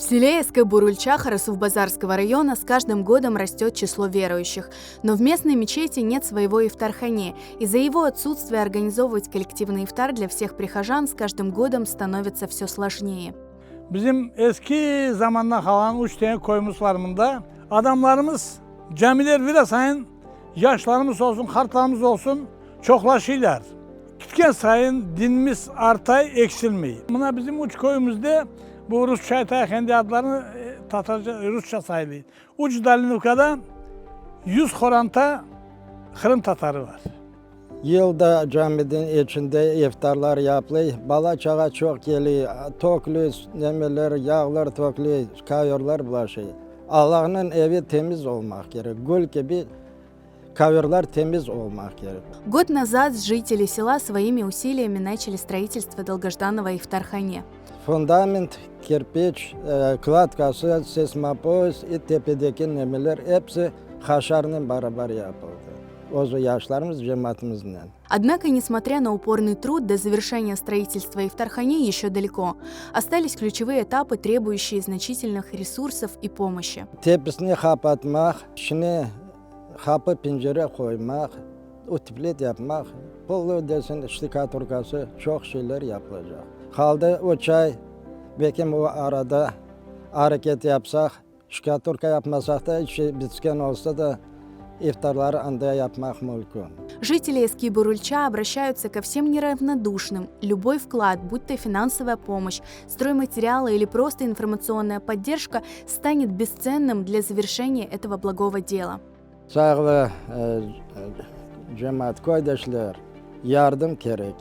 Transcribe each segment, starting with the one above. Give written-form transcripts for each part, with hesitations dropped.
В селе Эски-Бурульча Карасувбазарского района с каждым годом растет число верующих. Но в местной мечети нет своего ифтархане. Из-за его отсутствия организовывать коллективный ифтар для всех прихожан с каждым годом становится все сложнее. Bizim eski zamandan qalğan üç tane köyümiz var mında. Adamlarımız camiler biraz sayın yaşlarımız olsun, qartlarımız olsun çoqlaşıylar. Ketken sayın dinimiz artay, eksilmey. Mına bizim üç köyümizde bu rusça aytayıq endi adlarını tatarca, rusça sayılay. Üç Dolinovkada 100 qoranta qırım tatarı var. Yılda caminiñ içinde iftarlar yapılay, bala-çağa çoq kele, töküle nemeler, yağlar töküle, kovyorlar bulaşay. Allahnıñ evi temiz olmaq kerek, gül kibi kovyorlar temiz olmaq kerek. Год назад жители села своими усилиями начали строительство долгожданного ифтархане. Фундамент, кирпич, кладкасы, сейсмопояс и tepedeki nemeler episi haşarnen beraber yapıldı. Özü yaşlarımız cemaatımıznen. Однако, несмотря на упорный труд, до завершения строительства ифтархане еще далеко. Остались ключевые этапы, требующие значительных ресурсов и помощи. Tepesini qapatmaq, içine qapı pencere qoymaq, утеплить yapmaq, pullı desen штукатуркасы çoq şeyler yapılacaq. Qaldı üç ay, belkim o arada areket yapsaq, штукатурка yapmasaq da, içi bitken olsa da iftarları anda yapmaq mümkün. Жители Эски-Бурульча обращаются ко всем неравнодушным. Любой вклад, будь то финансовая помощь, стройматериалы или просто информационная поддержка, станет бесценным для завершения этого благого дела. Sayğılı cemaat, köydeşler, yardım kerek.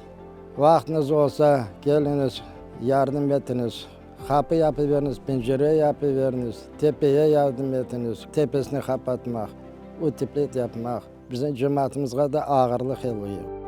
Vaqtıñız olsa keliñiz, yardım etiñiz. Qapı yapıp beriñiz, pencere yapıp beriñiz, tepeye yardım etiñiz, tepesini qapatmaq, утеплить yapmaq. Bizim cemaatımızğa da ağırlıq oluyor.